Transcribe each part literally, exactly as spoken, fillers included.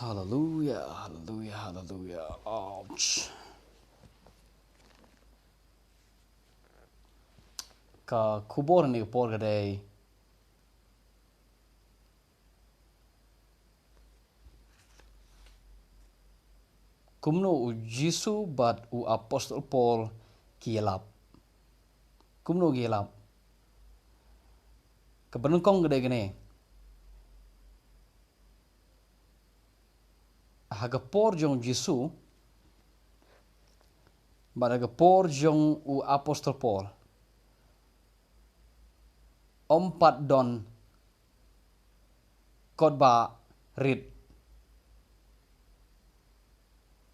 Hallelujah, hallelujah, hallelujah. Ouch. Ka khubor kane ka por ka dei, kumno u Jisu bad u apostol Paul ki ïalap. Kumno ki ïalap? Kaba nyngkong ka dei kane. Ha ka por jong u Jisu bad ha ka por jong u apostol Paul, ym pat don kot ba rit.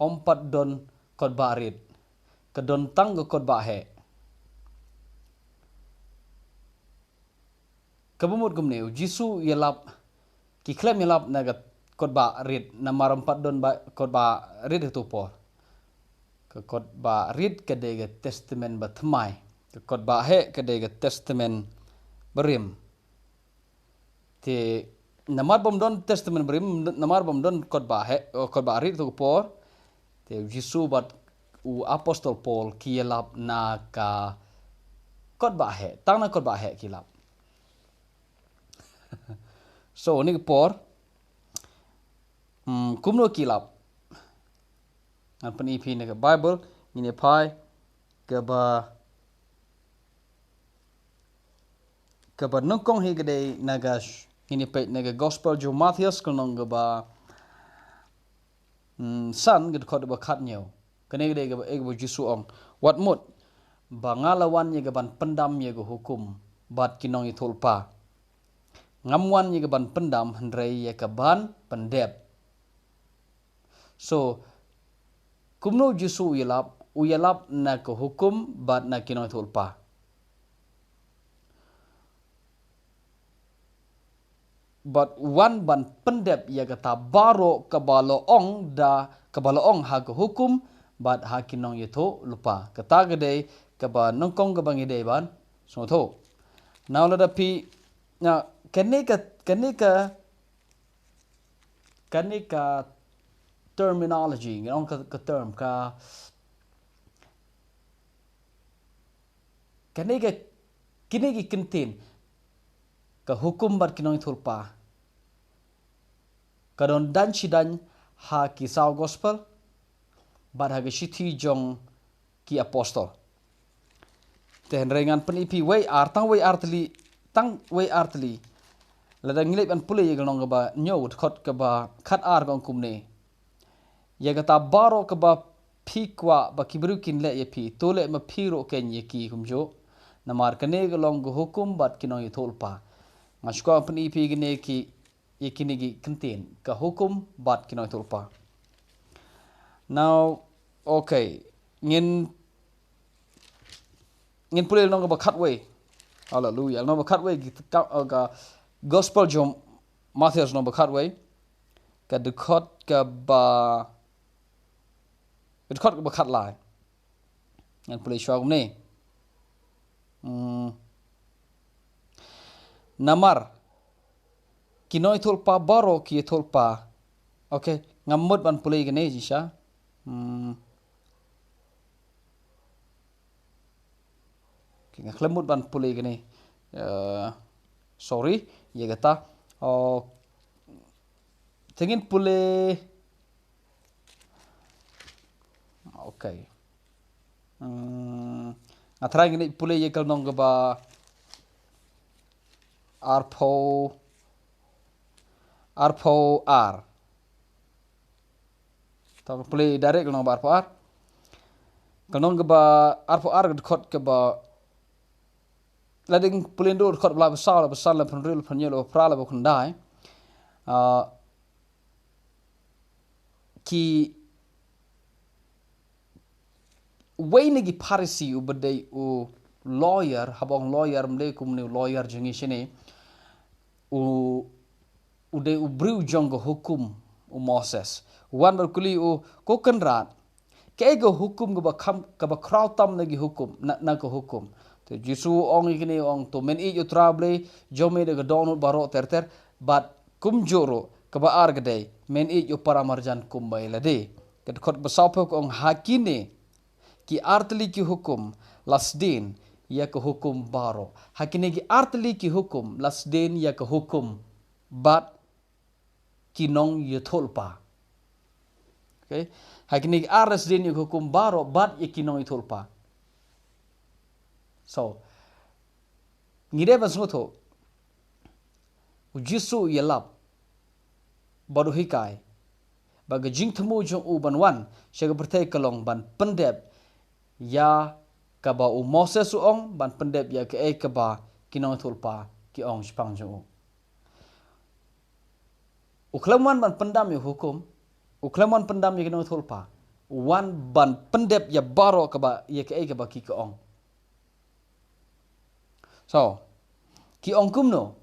Ym pat don kot ba rit. Ka don tang ka kot ba heh. Kaba mut kumne, u Jisu u ïalap, ki khlem ïalap na ka kot ba rit, namar ym pat don ba kot ba rit ha kato ka por. Ka kot ba rit ka dei ka testament ba thymmai. Ka kot ba heh ka dei ka testament ba rim. Te namar bym don testament ba rim, namar bym don kot ba heh, kot ba rit ha kato ka por, te u Jisu bad u apostol Paul ki ïalap na ka kot ba heh, tang na kot ba heh ki ïalap. So, kane ka por, mm, kumno ki ïalap? Ngan pyni ïa phi na ka Bible, ngin ïa phai kaba, kaba nyngkong hi ka dei na ka sh-, ngin ïa peit na ka Gospel jong u Mathaios ka lynnong kaba, mm, san, ka dkhot kaba khathynñiew. Kane ka dei kaba, eh, kaba u Jisu u ong. Wat mut ba nga la wan ïa kaban pyndam ïa ka hukum bad ki nongïathuhlypa. Ngam wan ïa kaban pyndam hynrei ïa kaban pyndep. So, kumno u Jisu u ïalap, u ïalap na ka hukum bad na ki nongïathuhlypa. Bad u wan ban pyndep ïa kata baroh kaba la ong da, kaba la ong ha ka hukum bad ha ki nongïathuhlypa. Kata ka dei kaba nyngkong kaba ngi dei ban sngewthuh. Now lada phi, na, kane ka, kane ka, kane ka terminology, ngi ong ka, ka term, ka, kane ka, kine ki kyntien, ka hukum bad ki nongïathuhlypa, ka don dang shi dang ha ki saw gospel bad ha ka shithi jong ki apostol. Te hynrei ngan pyni ïa phi wei ar, tang wei ar tylli, tang wei ar tylli. Lada ngi leit ban pule ïa ka lynnong kaba hynñiew, dkhot kaba khatar ka ong kumne. Ïa kata baroh kaba phi kwah ba ki briew kin leh ïa phi, to leh ma phi ruh kein ïa ki kumjuh. Namar kane ka long ka hukum bad ki nongïathuhlypa. Nga shu kwah pyni ïa phi kine ki, ïa kine ki kyntien, ka hukum bad ki nongïathuhlypa. Now, okay, ngin, ngin pule lynnong kaba khatwei. Hallelujah. Lynnong kaba khatwei ki ka, ka Gospel jong u Mathaios lynnong kaba khatwei. Ka dkhot kaba, ka dkhot kaba khatlai. Ngan pule shuwa kumne. Hmm. Namar ki nongïathuhlypa baroh ki ïathuhlypa. Okay, ngam mut ban pule kane jingshisha. Hmm. Okay, nga khlem mut ban pule kane. Eh, sorry, ïa kata. Oh, te ngin pule. Okay. Hmm, nga try ngin pule ïa ka lynnong kaba arphew, arphew ar. Te pule direct ka lynnong kaba arphew ar. Ka lynnong kaba arphew ar ka dkhot kaba, la dang pule naduh dkhot ba lai, ba saw, ba san, ba hynriew, ba hynñiew, ba phra, ba khyndai. Ah, ki, wei na ki Pharisi uba dei u lawyer, haba ong lawyer, ym dei kumne u lawyer jong ngi shane. U, u dei u briew jong ka hukum u Moses. U wan bad u kylli u, ko Kynrad, kaei ka hukum kaba kham, kaba khraw tam na ki hukum, na, na ka hukum. Te u Jisu u ong ïa kine, u ong, to men ïeit ïa u Trai Blei jong me da ka dohnud baroh ter ter, bad kumjuh ruh Kaba ar ka dei, men ïeit ïa u para marjan kumba ïa lade. Ka dkhot ba sawphew ka ong, ha kine ki artylli ki hukum la sdien ïa ka hukum baroh. Ha kine ki artylli ki hukum la sdien ïa ka hukum bad ki nongïathuhlypa. Okay? Ha kine ki ar la sdien ïa ka hukum baroh bad ïa ki nongïathuhlypa. So, ngi dei ban sngewthuh, u Jisu u ïalap bad u hikai ba ka jingthmu jong u ban wan sha ka pyrthei ka long ban pyndep ïa kaba u Moses u ong, ban pyndep ïa kaei kaba ki nongïathuhlypa ki ong shaphang jong u. U khlem wan ban pyndam ïa u hukum, u khlem wan pyndam ïa ki nongïathuhlypa, u wan ban pyndep ïa baroh kaba, ïa kaei kaba ki ka ong. So, ki ong kumno?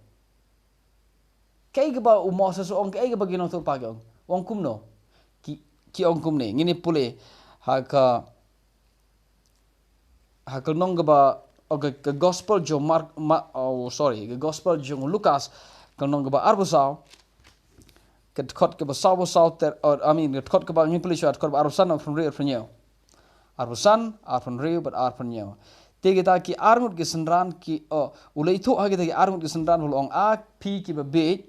Kaei kaba u Moses u ong, kaei kaba ki nongïathuhlypa ki ong? U ong kumno? Ki, ki ong kumne, ngin ïa pule ha ka, ha ka lynnong kaba, okay, ka gospel jong Mark, Ma-, oh, sorry, ka gospel jong Lukas, ka lynnong kaba arphew saw, ka dkhot kaba sawphew saw ter, oh, I mean, ka dkhot kaba, ngin pule shuwa, dkhot kaba arphew san, arphew hynriew, arphew hynñiew. Arphew san, arphew hynriew bad arphew hynñiew. Te kita ki arngut ki synran ki, oh, u la ïathuh ha kita ki arngut ki synran, u la ong, a phi kiba bieit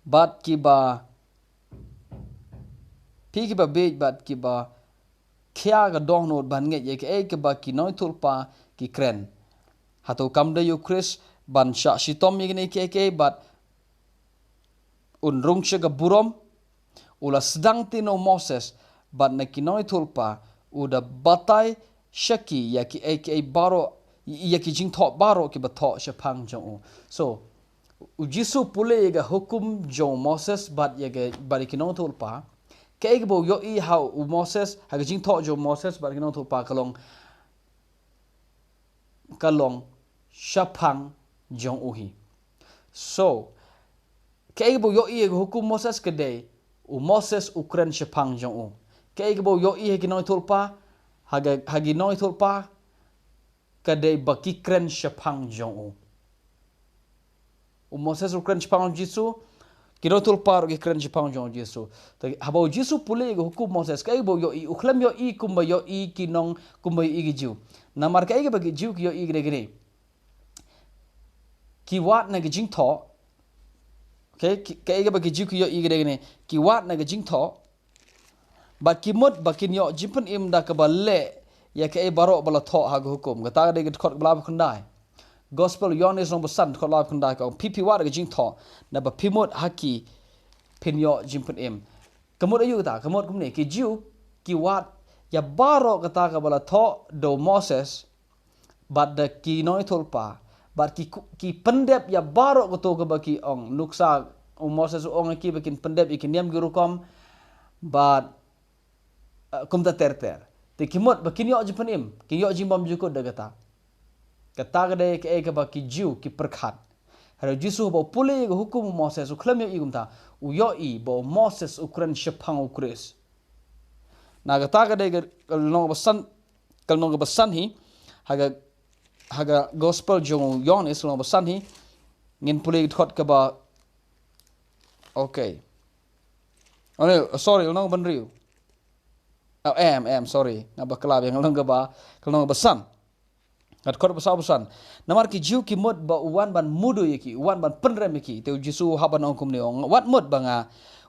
bad kiba, phi kiba bieit bad kiba khia ka dohnud ban ngeit ïa kaei kaba ki nongïathuhlypa ki kren. Hato kam dei ïa u Khrist ban shah shitom ïa kine kiei kiei bad un rung sha ka burom? U la sdang te na u Moses bad na ki nongïathuhlypa, u da batai sha ki ïa kiei kiei baroh, ïa ki jingthoh baroh kiba thoh shaphang jong u. So, u Jisu u pule ïa ka hukum jong u Moses bad ïa ka, bad ïa ki nongïathuhlypa. Kaei kaba u ïohi ha u Moses, ha ka jingthoh jong u Moses bad ki nongïathuhlypa ka long, ka long shaphang jong u hi. So, kaei kaba u ïohi ïa ka hukum Moses ka dei, u Moses u kren shaphang jong u. Kaei kaba u ïohi ha ki nongïathuhlypa, ha ka, ha ki nongïathuhlypa, ka dei ba ki kren shaphang jong u. U Moses u kren shaphang u Jisu, ki nongïathuhlypa ruh ki kren shaphang jong u Jisu. Te haba u Jisu u pule ïa ka hukum Moses, kaei kaba u ïohi, u khlem ïohi kumba ïohi ki nong, kumba ïohi ki Jiw. Namar kaei kaba ki Jiw ki ïohi ka dei kane. Ki wad na ka jingthoh. Okay, ki, kaei kaba ki Jiw ki ïohi ka dei kane. Ki wad na ka jingthoh. Bad ki mut ba kin ïoh jingpynim da kaba leh ïa kaei baroh ba la thoh ha ka hukum. Kata ka dei ka dkhot kaba laiphew khyndai. Gospel Ïoannis lynnong ba san, dkhot laiphew khyndai ka ong, phi phi wad da ka jingthoh, naba phi mut ha ki phin ïoh jingpynim. Ka mut aïu kata, ka mut kumne, ki Jiw ki wad ïa baroh kata kaba la thoh da u Moses, bad da ki nongïathuhlypa, bad ki ku-, ki pyndep ïa baroh kato kaba ki ong. Nuksa u Moses u ong ïa ki ba kin pyndep ïa ki niam ki rukom, bad, eh, kumta ter ter. Te ki mut ba kin ïoh jingpynim, kin ïoh jingbymjukut da kata. Kata ka dei kaei kaba ki Jiw ki pyrkhat. Hynrei u Jisu haba u pule ïa ka hukum u Moses, u khlem ïohi kumta, u ïohi ba u Moses u kren shaphang u Khrist. Na kata ka dei ka, ka lynnong ba san, ka lynnong kaba san hi, ha ka, ha ka gospel jong u Ïoannis lynnong ba san hi, ngin pule ka dkhot kaba, okay. Oh, no, sorry, lynnong ba hynriew. Oh, em, em, sorry. Nga bakla biang, lynnong kaba, ka lynnong kaba san. Ka dkhot ba saw phew san. Namar ki Jiw ki mut ba u wan ban mudui ïa ki, u wan ban pynrem ïa ki. Te u Jisu u hap ban ong kumne, ong, wat mut ba nga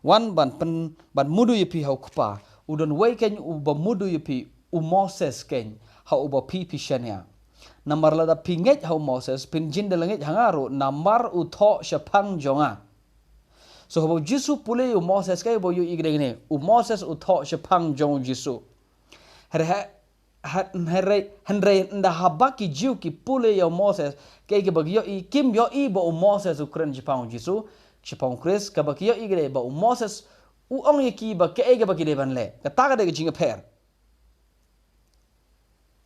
wan ban pyn, ban mudui ïa phi ha u Kpa. U don uwei keiñ uba mudui ïa phi, u Moses keiñ, ha uba phi phi shaniah. Namar lada phi ngeit ha u Moses, phin jin da la ngeit ha nga ruh, namar u thoh shaphang jong nga. So haba u Jisu u pule ïa u Moses, kaei ba u ïohi ka dei kane, u Moses u thoh shaphang jong u Jisu. Hynrei ha, ha, hynrei, hynrei ynda haba ki Jiw ki pule ïa u Moses, kaei kaba ki ïohi, kim ïohi ba u Moses u kren shaphang u Jisu, shaphang u Khrist, kaba ki ïohi ka dei ba u Moses u ong ïa ki ba kaei kaba ki dei ban leh. Kata ka dei ka jingïapher.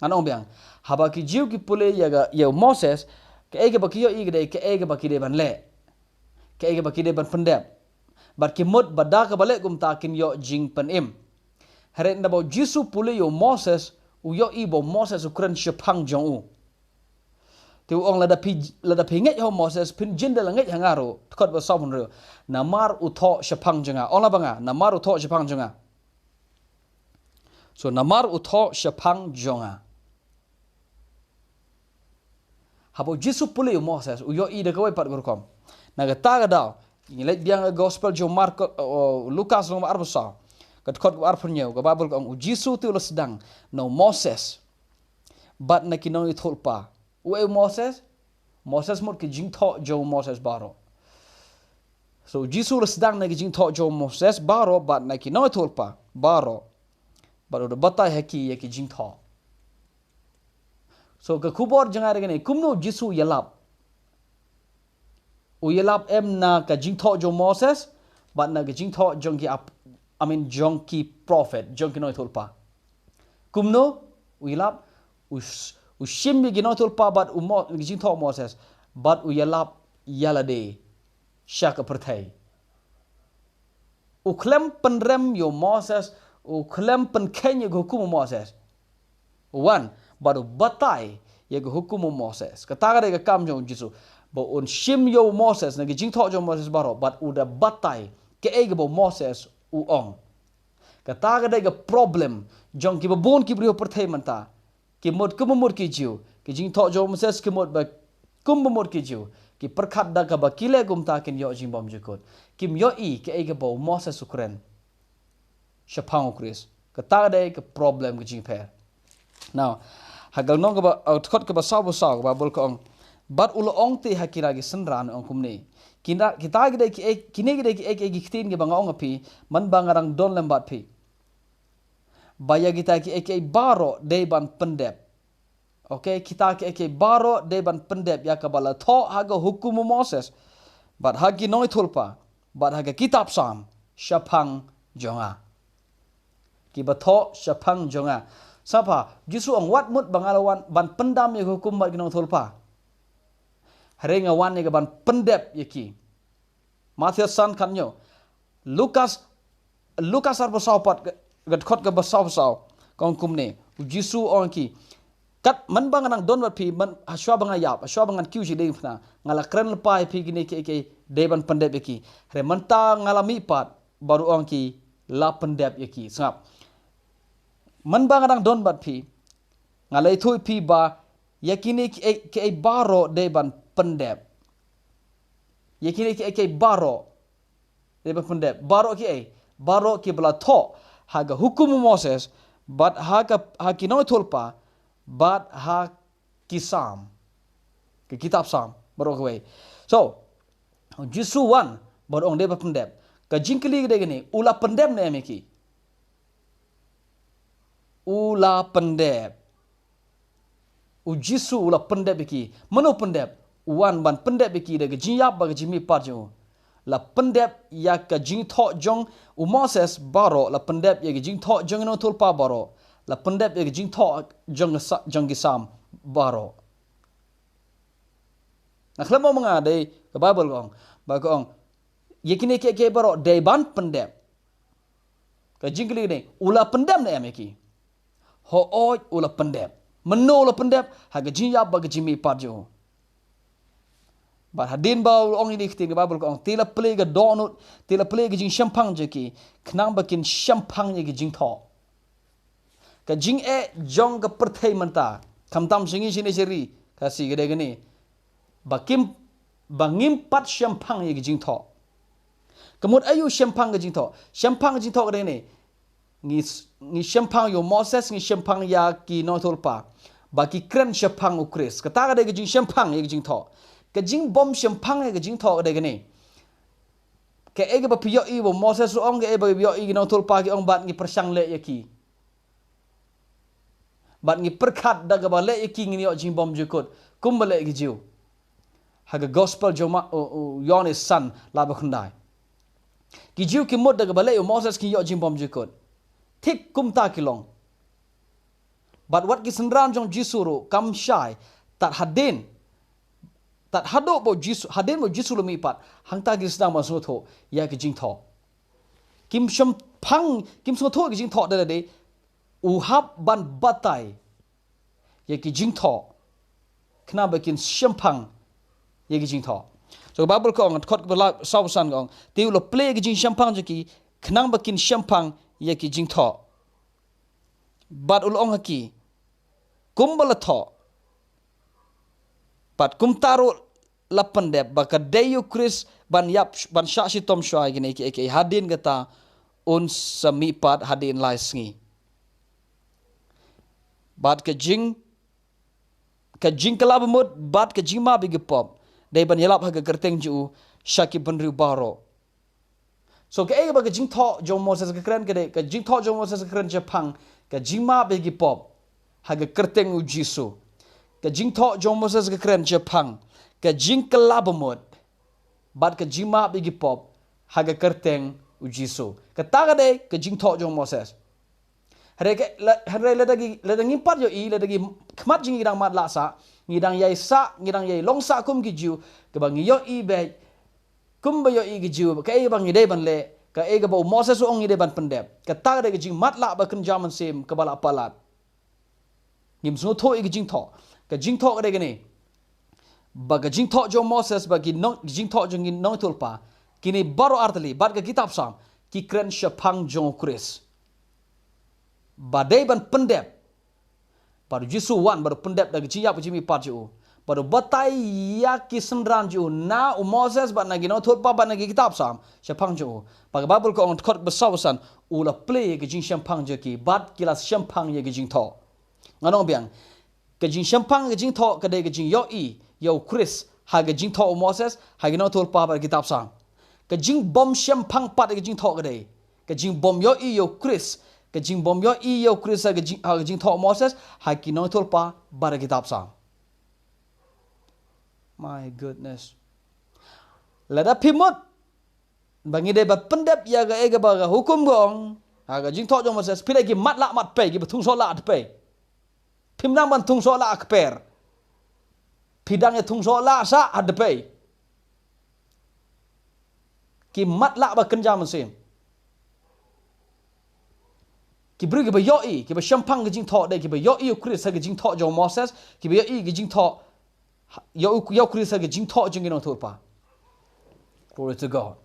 Ngan ong biang, haba ki Jiw ki pule ïa ka, ïa u Moses, kaei kaba ki ïohi ka dei, kaei kaba ki dei ban leh. Kaei kaba ki dei ban pyndep. Bad ki mut ba da kaba leh kumta kin ïoh jingpynim. Hynrei ynda ba u Jisu u pule ïa u Moses, u ïohi ba u Moses u kren shaphang jong u. Te u ong lada phi, lada phi ngeit ha u Moses, phin jin da la ngeit ha nga ruh. Dkhot ba sawphew hynriew. Namar u thoh shaphang jong nga. Ong la ba nga, namar u thoh shaphang jong nga. So, namar u thoh shaphang jong nga. Haba u Jisu pule ïa u Moses, u ïohi da kawei pat ka rukom. Na kata ka daw, ngi leit biang ka gospel jong Mark, uh, Lukas lynnong ba arphew saw. Ka dkhot ba arphew hynñiew, ka Baibl ka ong u Jisu te u la sdang na u Moses. Bad na ki nongïathuhlypa. Uei u Moses? Moses mut ki jingthoh jong u Moses baroh. So, u Jisu u la sdang na ki jingthoh jong u Moses baroh, bad na ki nongïathuhlypa baroh. Bad u da batai ha ki ïa ki jingthoh. So, ka khubor jong nga dei kane, kumno u Jisu u ïalap. U ïalap em na ka jingthoh jong u Moses, bad na ka jingthoh jong ki ap-, I mean, jong ki prophet, jong ki nongïathuhlypa. Kumno, u ïalap, u s-, u shim ïa ki nongïathuhlypa bad u Mo-, ki jingthoh Moses, bad u ïalap ïa lade, sha ka pyrthei. U khlem pynrem ïa u Moses, u khlem pynkheiñ ïa ka hukum u Moses. Wan, bad u batai ïa ka hukum u Moses. Kata ka dei ka kam jong u Jisu. Ba un shim ïa u Moses, na ki jingthoh jong u Moses baroh, bad u da batai, kaei kaba u Moses u ong. Kata ka dei ka problem, jong kiba bun ki briew ha pyrthei mynta. Ki mut kumba mut ki Jiw, ki jingthoh jong u Moses ki mut ba kumba mut ki Jiw, ki pyrkhat da kaba ki leh kumta kin ïoh jingbymjukut. Kim ïohi kaei kaba u Moses u kren. Shaphang u Khrist. Kata ka dei ka problem ka jingpher. Now, ha ka lynnong kaba, uh, dkhot kaba sawphew saw ka Baibl ka ong. Bad u la ong te ha kine ki synran ong kumne. Kine, kita ki dei ki ei, kine ki dei ki ei, ki ei ki ktien kiba nga ong ha phi, mynba nga dang don lem bad phi. Ba ïa kita ki ei, ki ei baroh dei ban pyndep. Okay, kita ki ei, ki ei baroh dei ban pyndep ïa kaba la thoh ha ka hukum u Moses. Bad ha ki nongïathuhlypa, bad ha ka kitab Salm, shaphang jong nga. Kiba thoh shaphang jong nga. Sngap ha, Jisu ong wat mut ba nga la wan ban pyndam ïa ka hukum bad ki nongïathuhlypa. Hynrei nga wan ïa ka ban pyndep ïa ki. Mathaios san khathynñiew. Lukas, Lukas arphew saw pat, ka, ka dkhot kaba sawphew saw. Ka ong kumne. U Jisu u ong ïa ki. Kat mynba nga dang don bad phi, man, hashwa ba nga ïap, hashwa ba ngan kiew sha diengphna. Nga la kren lypa ïa phi kine ki, ki, dei ban pyndep ïa ki. Hynrei mynta nga la mihpat, bad u ong ïa ki, la pyndep ïa ki. Sngap. Mynba nga dang don bad phi, nga la ïathuh ïa phi ba, ïa kine ki ei, ki ei baroh dei ban pyndep. Ïa kine ki ei, ki ei baroh. Dei ban pyndep. Baroh ki ei. Baroh kiba la thoh. Ha ka hukum u Moses. Bad ha ka, ha ki nongïathuhlypa. Bad ha ki Salm. Ka kitab Salm. Baroh kawei. So, Jisu wan. Bad u ong dei ban pyndep. Ka jingkylli ka dei kane. U la pyndep ne em ïa ki. U la pyndep. U Jisu u la pyndep ïa ki. Mano pyndep? U wan ban pyndep ïa ki da ka jingïap bad ka jingmihpat jong u. La pyndep ïa ka jingthoh jong u Moses baroh, la pyndep ïa ka jingthoh jong u nongïathuhlypa baroh, la pyndep ïa ka jingthoh jong sa-, jong ki Salm baroh. Nga khlem ong ma nga dei, ka Baibl ka ong. Ba ka ong. Ïa kine ki, ki baroh dei ban pyndep. Ka jingkylli ne, u la pyndep ne em ïa ki? Hooid u la pyndep. Mano u la pyndep, ha ka jingïap bad ka jingmihpat jong u. Bad hadien ba u ong ïa kine ki ktien ka Baibl ka ong, te la plie ka dohnud, te la plie ka jingshemphang jong ki, khnang ba kin shemphang ïa ka jingthoh. Ka jingeh jong ka pyrthei mynta, khamtam sha ngi shane sha ri, ka shi ka dei kane. Ba kim, ba ngim pat shemphang ïa ka jingthoh. Ka mut aïu shemphang ka jingthoh? Shemphang ka jingthoh ka dei ne. Ngi s-, ngi shemphang ïa u Moses, ngi shemphang ïa ki nongïathuhlypa. Ba ki kren shemphang u Khrist. Kata ka dei ka jingshemphang ïa ka jingthoh. Ka jingbym shemphang ïa ka jingthoh ka dei kane. Kaei kaba phi ïohi ba u Moses u ong, kaei ba phi ïohi ki nongïathuhlypa ki ong bad ngi pyrshang leh ïa ki. Bad ngi pyrkhat da kaba leh ïa ki ngin ïoh jingbymjukut. Kumba leh ki Jiw. Ha ka gospel jong ma-, u, u, Ïoannis san lynnong ba khyndai. Ki Jiw ki mut da kaba leh ïa u Moses kin ïoh jingbymjukut. Thik kumta ki long. Bad wat ki synran jong u Jisu ruh kam shai. Tad hadien. Tad haduh ba u Jisu, hadien ba u Jisu la mihpat. Hangta ki sdang ban sngewthuh. Ïa ki jingthoh. Kim shemphang, kim sngewthuh ki jingthoh da lade. U hap ban batai. Ïa ki jingthoh. khnang ba kin shemphang ïa ki jingthoh. So ka Baibl ka ong, dkhot kaba lai, saw san ka ong, te u la plie ïa ki jingshemphang jong ki khnang ba kin shemphang ïa ki jingthoh. Bad u la ong ha ki, kumba la thoh, bad kumta ruh la pyndep, ba ka dei ïa u Khrist ban ïap, ban shah shitom shuwa ïa kine kiei kiei, hadien kata un sa mihpat hadien lai sngi. Bad ka jing, ka jingkylla bamut bad ka jingmap ïa ki pop dei ban ïalap ha ka kyrteng jong u sha ki bynriew baroh. So kaei ba ka jingthoh jong u Moses ka kren, ka dei ka jingthoh jong u Moses ka kren shaphang ka jingmap ïa ki pop ha ka kyrteng u Jisu. Ka jingthoh jong u Moses ka kren shaphang ka jingkylla bamut bad ka jingmap ïa ki pop ha ka kyrteng u Jisu. Kata ka dei ka jingthoh jong u Moses. Hynrei ka, la, hynrei lada ngi, lada ngim pat ïohi, lada ki khmat jong ngi ki dang matlah sah, ngi dang ïai sah, ngi dang ïai long sah kum ki Jiw, kaba ngi ïohi beit, kumba ïohi ki Jiw, kaei ba ngi dei ban leh, kaei kaba u Moses u ong ngi dei ban pyndep. Kata ka dei ka jingmatlah ba kynja mynsiem kaba la palat. Ngim sngewthuh ïa ka jingthoh. Ka jingthoh ka dei kane. Ba ka jingthoh jong u Moses, ba ki nong, ka jingthoh jong ki nongïathuhlypa, kine baroh artylli, bad ka kitab Salm, ki kren shaphang jong u Khrist. Ba dei ban pyndep. Bad u Jisu u wan, bad u pyndep da ka jingïap ka jingmihpat jong u. Bad u batai ïa ki synran jong u na u Moses, bad na ki nongïathuhlypa, bad na ki kitab Salm shaphang jong u. Bad ka Baibl ka ong dkhot ba saw san, u la plie ïa ka jingshemphang jong ki, bad ki la shemphang ïa ka jingthoh. Ngan ong biang, ka jingshemphang ka jingthoh ka dei ka jingïohi ïa u Khrist ha ka jingthoh u Moses, ha ki nongïathuhlypa bad ka kitab Salm. Ka jingbym shemphang pat ka jingthoh ka dei ka jingbym ïohi ïa u Khrist, ka jingbym ïohi ïa u Khrist ha ka jing, ha ka jingthoh u Moses, ha ki nongïathuhlypa bad ka kitab Salm. My goodness. Lada phi mut ba ngi dei ban pyndep ïa kaei kaba ka hukum ka ong ha ka jingthoh jong u Moses, phi dei ki matlah mat pei, kiba thung soh lah mat pei. Phim dang ban thung soh lah ha kper. Phi dang ïa thung soh lah sah ha dpei. Ki matlah ba kynja mynsiem. Ki briew kiba ïohi, kiba shemphang ka jingthoh dei kiba ïohi u Khrist ha ka jingthoh jong u Moses, kiba ïohi ka jingthoh, ïohi, ïohi u Khrist ha ka jingthoh jong ki nongïathuhlypa. Glory to God.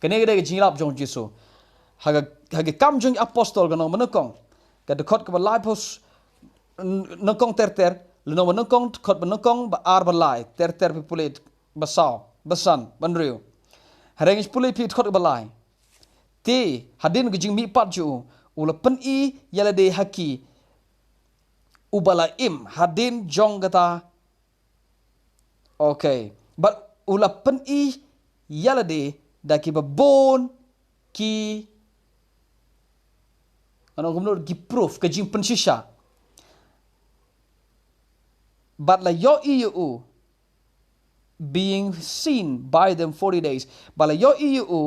Kane ka dei ka jingïalap jong u Jisu. Ha ka, ha ka Kam jong ki Apostol ka lynnong ba nyngkong, ka dkhot kaba lai, pos, n-, nyngkong ter ter, lynnong ba nyngkong, dkhot ba nyngkong, ba ar, ba lai, ter ter, phi pule, ba saw, ba san, ba hynriew. Hynrei ngi pule phi dkhot kaba lai. Te hadien ka jingmihpat jong u, u la pyni ïa lade ha ki uba la im hadien jong kata. Okay. Bad u la pyni ïa lade da kiba bun ki, ano kumno, ki proof, ka jingpynshisha. Bad la ïohi ïa u, being seen by them forty days. Bad la ïohi ïa u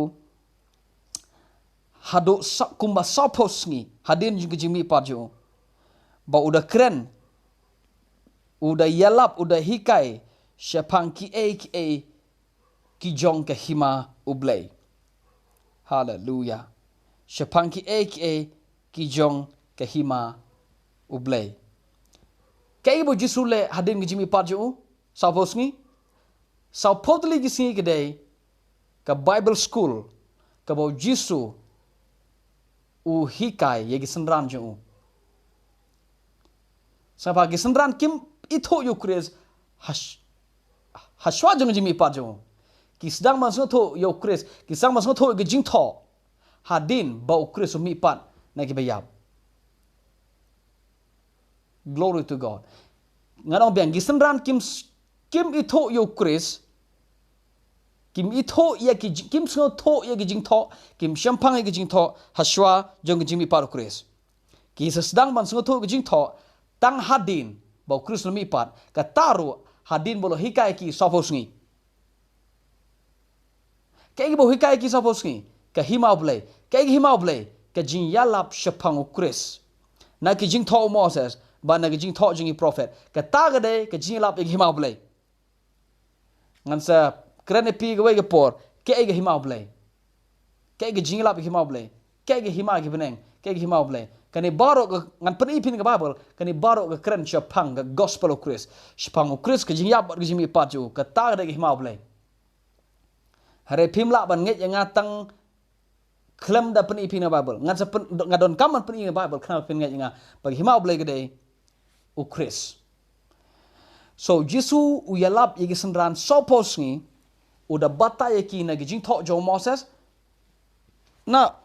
haduh sa, kumba sawphew sngi hadien jong ka jingmihpat jong u. Ba u da kren, u da ïalap, u da hikai shaphang kiei kiei ki jong ka hima U Blei. Haleluya. Shaphang kiei kiei ki jong ka hima U Blei. Kaei ba u Jisu u leh hadien ka jingmihpat jong u sawphew sngi? Sawphew tylli ki sngi ka dei ka Bible school kaba u Jisu u hikai ïa ki synran jong u. Sngewbha, ki synran kim ithuh ïa u Khrist hash-, hashwa jong ka jingmihpat jong u. Ki sdang ban sngewthuh ïa u Khrist, ki sdang ban sngewthuh ïa ka jingthoh hadien ba u Khrist u mihpat na kiba ïap. Glory to God. Ngan ong biang, ki synran kim s-, kim ithuh ïa u Khrist, kim ithuh ïa ki ji-, kim sngewthuh ïa ki jingthoh, kim shemphang ïa ki jingthoh hashwa jong ka jingmihpat u Khrist. Ki sa sdang ban sngewthuh ïa ki jingthoh tang hadien ba u Khrist u mihpat, kata ruh hadien ba u la hikai ïa ki sawphew sngi. Kaei kaba u hikai ïa ki sawphew sngi? Ka hima U Blei. Kaei ka hima U Blei? Ka jingïalap shaphang u Khrist na ki jingthoh u Moses bad na ki jingthoh jong ki prophet. Kata ka dei ka jingïalap ïa ka hima U Blei. Ngan sa kren ïa phi kawei ka por, kaei ka hima U Blei? Kaei ka jingïalap ïa ka hima U Blei? Kaei ka hima ki bneng? Kaei ka hima U Blei? Kane baroh ka, ngan pyni phin ka Bible, kane baroh ka kren shaphang ka gospel u Khrist. Shaphang u Khrist, ka jingïap bad ka jingmihpat jong u, kata ka dei ka hima u Blei. Hynrei phim lah ban ngeit ïa nga tang khlem da pyni phin ka Bible. Ngan sa pyn, nga donkam ban pyni ka Bible, khnang ba phin ngeit ïa nga. Ba ka hima u Blei ka dei u Khrist. So, Jisu u ïalap ïa ki synran sawphew sngi, u da batai ïa ki na ki jingthoh jong u Moses. Na,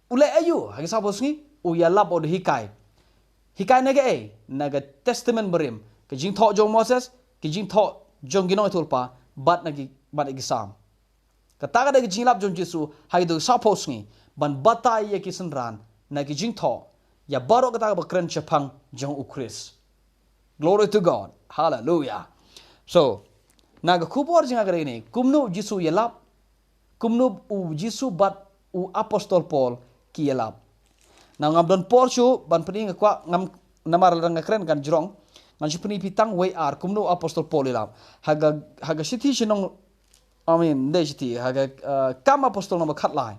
u leh aïu, ha ki sawphew sngi, u ïalap, u da hikai. Hikai na kaei, na ka Testament Barim, ka jingthoh jong u Moses, ki jingthoh jong ki nongïathuhlypa, bad na ki, bad na ki Salm. Kata ka dei ka jingïalap jong u Jisu, ha kito ki sawphew sngi, ban batai ïa ki synran, na ki jingthoh, ïa baroh kata kaba kren shaphang jong u Khrist. Glory to God. Hallelujah. So, na ka khubor jong nga ka dei kane, kumno u Jisu u ïalap, kumno u Jisu bad u apostol Paul ki ïalap. Na ngam don por shuh ban pyni, nga kwah, ngam, namar lada nga kren kan jrong. Ngan shu pyni phi tang wei ar kumno u apostol Paul u ïalap. Ha ka, ha ka shithi sha nong, I mean, dei shithi, ha ka, uh, Kam Apostol nombar khatlai.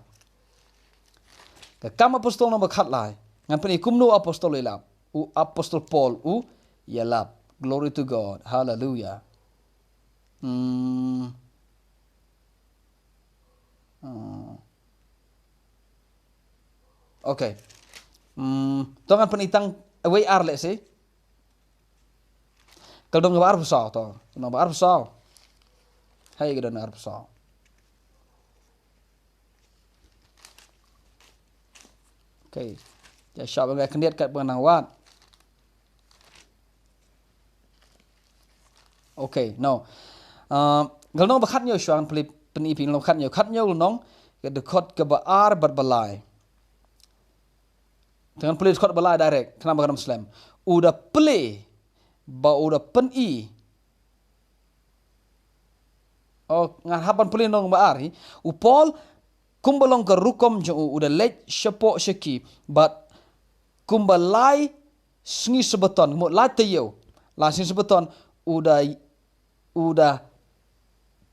Ka Kam Apostol nombar khatlai. Ngan pyni kumno u apostol u ïalap. U apostol Paul u ïalap. Glory to God. Hallelujah. Hmm. Hmm. Okay. Hmm. To ngan pyni tang wei ar leh shi. Ka don kaba arphew saw to. Ka don kaba arphew saw. Hai, ka don arphew saw. Okay. Ïa shah ba nga khyndiat katba nga nang wad. Okay, no. Uh, ka lynnong ba khathynñiew shuwa ngan plie pyni phi, lynnong ba khathynñiew, khathynñiew lynnong, ka dkhot kaba ar bad ba lai. Te ngan plie dkhot ba lai direct, khnang ba kan ym slem. U da plie, ba u da pyni. Oh, ngan hap ban plie lynnong ba ar hi. U Paul, kumba long ka rukom jong u, u da leit shapoh sha ki, bad kumba lai sngi Sabbaton, kumba lai taïew, lai sngi Sabbaton, u da, u da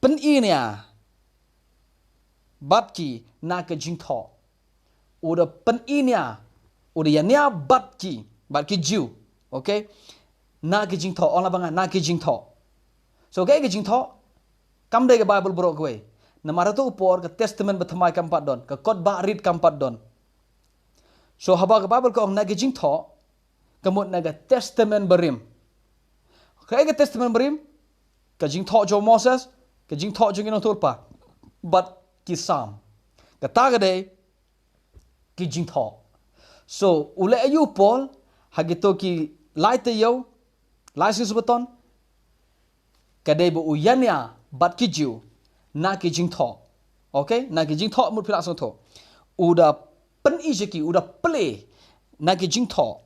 pyni nia bad ki na ka jingthoh. U da pyni nia, u da ïania bad ki, bad ki Jiw. Okay? Na ki jingthoh, ong la ba nga, na ki jingthoh. So, kaei ka jingthoh? Kam dei ka Bible baroh kawei. Namar ha kato ka por, ka Testament Bathymmai kam pat don, ka kot Bah Reed kam pat don. So, haba ka Bible ka ong na ki jingthoh, ka mut na ka Testament Barim. Kaei ka Testament Barim? Ka jingthoh jong u Moses, ka jingthoh jong ki nongïathuhlypa, bad ki Salm. Kata ka dei ki jingthoh. So, u leh aïu u Paul, ha kito ki lai taïew, lai sngi Sabbaton, ka dei ba u ïania bad ki Jiw na ki jingthoh. Okay? Na ki jingthoh, mut phi lah sngewthuh. U da pyni sha ki, u da plie na ki jingthoh,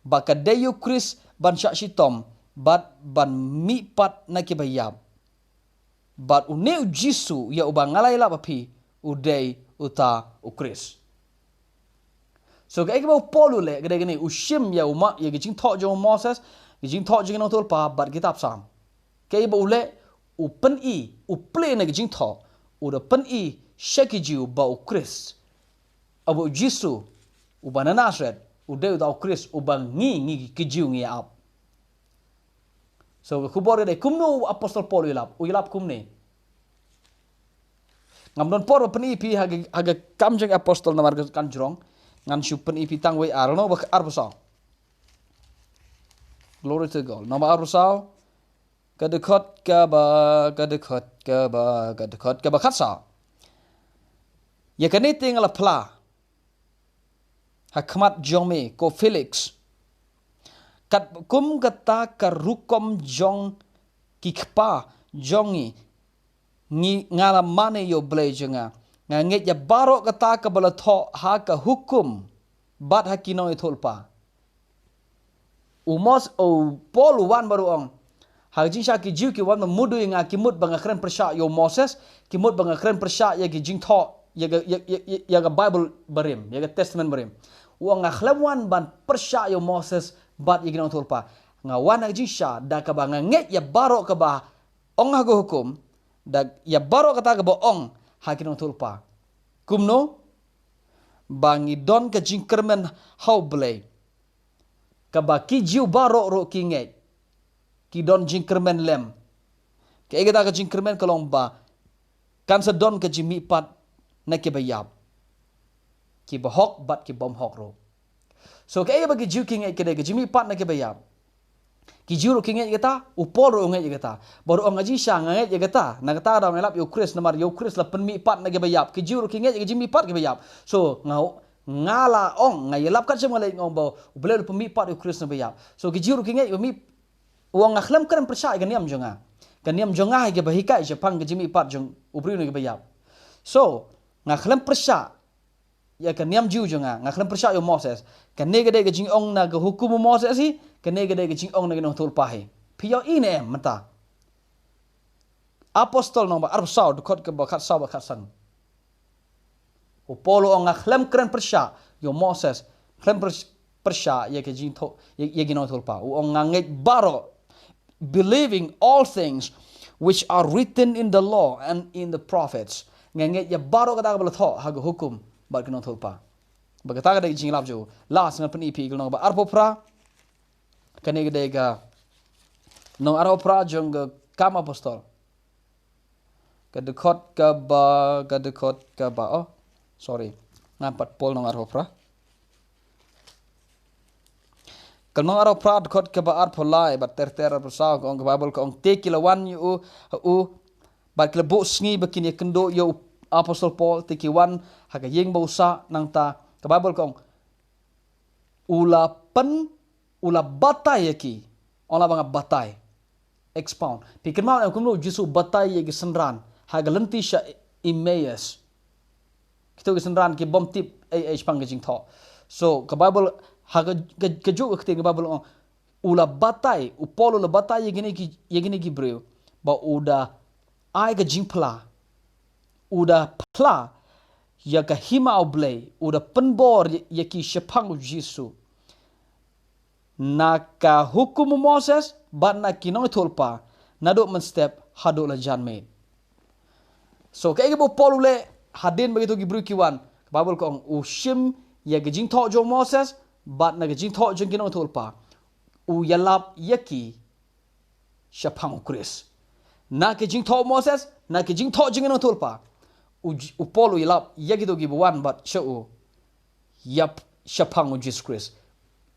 ba ka dei ïa u Khrist ban shah shitom, bad ban mihpat na kiba ïap. Bad une u Jisu, ïa uba nga la ïalap ha phi, u dei uta u Khrist. So, kaei kaba u Paul u leh, ka dei kane, u shim ïa u ma, ïa ki jingthoh jong u Moses, ki jingthoh jong ki nongïathuhlypa, bad kitab Salm. Kaei ba u leh, u pyni, u plie na ki jingthoh, u da pyni sha ki Jiw ba u Khrist, ba u Jisu, uba na Nasareth, u dei uta u Khrist, uba ngi, ngi ki Jiw ngi ïa ap. So, ka khubor ka dei, kumno u apostol Paul u ïalap, u ïalap kumne. Ngam don por ba pyni phi ha ka, ha ka Kam jong ki Apostol namar ka kan jrong. Ngan shu pyni phi tang wei ar, lynnong ba arphew saw. Glory to God. Lynnong ba arphew saw. Ka dkhot kaba, ka dkhot kaba, ka dkhot kaba khatsaw. Ïa kane te nga la phla ha khmat jong me, ko Felix, katkum kata ka rukom jong ki kpa jong ngi, ngi, nga la mane ïa u Blei jong nga. Nga ngeit ïa baroh kata kaba la thoh ha ka hukum bad ha ki nongïathuhlypa. U Mos, u Paul u wan bad u ong, ha ka jingshah ki Jiw ki wan ban mudui ïa nga, ki mut ba nga kren pyrshah ïa u Moses, ki mut ba nga kren pyrshah ïa ki jingthoh, ïa ka, ïa, ïa, ïa, ïa ka Bible barim, ïa ka Testament barim. U ong, nga khlem wan ban pyrshah ïa u Moses bad ïa ki nongïathuhlypa. Nga wan ha ka jingshah da kaba nga ngeit ïa baroh kaba ong ha ka hukum, da ïa baroh kata kaba ong ha ki nongïathuhlypa. Kumno? ba ngi don ka jingkyrmen ha U Blei, kaba ki Jiw baroh ruh ki ngeit, ki don jingkyrmen lem. Kaei kata ka jingkyrmen? Ka long ba kan sa don ka jingmihpat na kiba ïap, kiba hok bad ki bym hok ruh. So kaei ba ki Jiw ki ngeit ka dei ka jingmihpat na kiba ïap. Ki Jiw ruh ki ngeit ïa kata, u Paul ruh u ngeit ïa kata. Baroh ong, nga jingshisha nga ngeit ïa kata, na kata ka daw nga ïalap ïa U Khrist, namar ïa U Khrist la pynmihpat na kiba ïap. Ki Jiw ruh ki ngeit ïa ka jingmihpat kiba ïap. So nga, nga la ong, nga ïalap kat shym nga leit, nga ong ba U Blei u la pynmihpat ïa U Khrist na ba ïap. So ki Jiw ruh ki ngeit ba mih, u ong, nga khlem kren pyrshah ïa ka niam jong nga, ka niam jong nga hi kaba hikai shaphang ka jingmihpat jong u briew na kiba ïap. So nga khlem pyrshah ïa ka niam Jiw jong nga, nga khlem pyrshah ïa u Moses. Kane ka dei ka jingong na ka hukum u Moses hi, kane ka dei ka jingong na ki nongïathuhlypa hi. Phi ïohi ne em mynta? Apostol nongbah arphew saw, dkhot kaba khatsaw bad khatsan. U Paul u ong, nga khlem kren pyrshah ïa u Moses, khlem pyr-, pyrshah ïa ka jingthoh, ïa, ïa ki nongïathuhlypa. U ong, nga ngeit baroh, believing all things which are written in the law and in the prophets. Nga ngeit ïa baroh kata kaba la thoh ha ka hukum bad ki nongïathuhlypa. Bad kata ka dei ka jingïalap jong u. Last, ngan pyni ïa phi ka lynnong ba arphew phra. Kane ka dei ka lynnong arphew phra jong ka Kam Apostol. Ka dkhot kaba, ka dkhot kaba, oh, sorry. Ngan pat pule lynnong arphew phra. Ka lynnong arphew phra, dkhot kaba arphew lai bad ter ter, arphew saw, ka ong, ka Baibl ka ong, te ki la wan ïa u, u, bad ki la buh sngi ba kin ïakynduh ïa u Apostol Paul, te ki wan ha ka ïing ba u sah. Nangta ka Baibl ka ong, u la pyn, u la batai ïa ki. Ong la ba nga batai. Expound. Phi kynmaw ne em kumno u Jisu u batai ïa ki synran ha ka lynti sha Emmaus? Kito ki synran ki bym tip ei ei shaphang ka jingthoh. So ka Baibl, ha ka, ka, kajuh ka ktien ka Baibl ong, u la batai, u Paul u la batai ïa kine ki, ïa kine ki briew ba u da ai ka jingphla, u da phla ïa ka hima U Blei, u da pynbor ïa, ïa ki shaphang u Jisu, na ka hukum u Moses bad na ki nongïathuhlypa, naduh mynstep haduh la jan miet. So kaei kaba u Paul u leh hadien ba kito ki briew ki wan? Ka Baibl ka ong, u shim ïa ka jingthoh jong u Moses bad na ka jingthoh jong ki nongïathuhlypa, u ïalap ïa ki shaphang u Khrist. Na ka jingthoh u Moses, na ka jingthoh jong ki nongïathuhlypa, u J-, u Paul u ïalap ïa kito kiba wan bad sha u, ïap, shaphang u Jisu Khrist.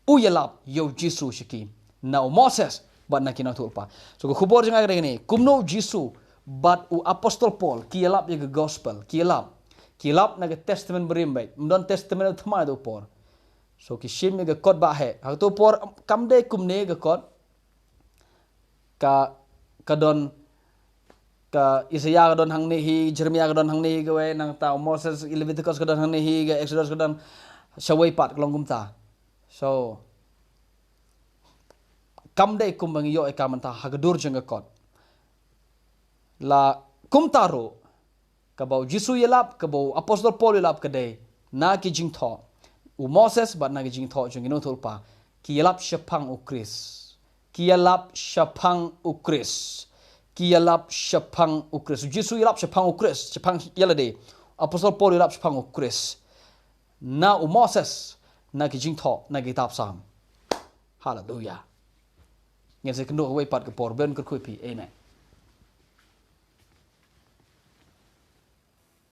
U ïalap ïa u Jisu sha ki na u Moses bad na ki nongïathuhlypa. So ka khubor jong nga ka dei kane, kumno u Jisu bad u Apostol Paul ki ïalap ïa ka gospel, ki ïalap, ki ïalap na ka Testament Barim beit, ym don Testament Thymmai ha kato ka por. So ki shim ïa ka kot ba heh. Ha kato ka por kam dei kumne ka kot, ka, ka don, ka Isaiah ka don hangne hi, Jeremiah ka don hangne hi kawei, nangta u Moses, i Leviticus ka don hangne hi, ka Exodus ka don shawei pat, ka long kumta. So kam dei kumba ngi ïoh ïa ka mynta ha ka dur jong ka kot. La kumta ruh, kaba u Jisu u ïalap, kaba u Apostol Paul u ïalap ka dei na ki jingthoh u Moses bad na ki jingthoh jong ki nongïathuhlypa, ki ïalap shaphang u Khrist. Ki ïalap shaphang u Khrist. Ki ïalap shaphang u Khrist. U Jisu u ïalap shaphang u Khrist, shaphang ïa lade. Apostol Paul u ïalap shaphang u Khrist. Na u Moses, na ki jingthoh, na ki kitab Salm. Haleluya. Ngin sa ïakynduh kawei pat ka por, Blei un kyrkhu ïa phi. Amen.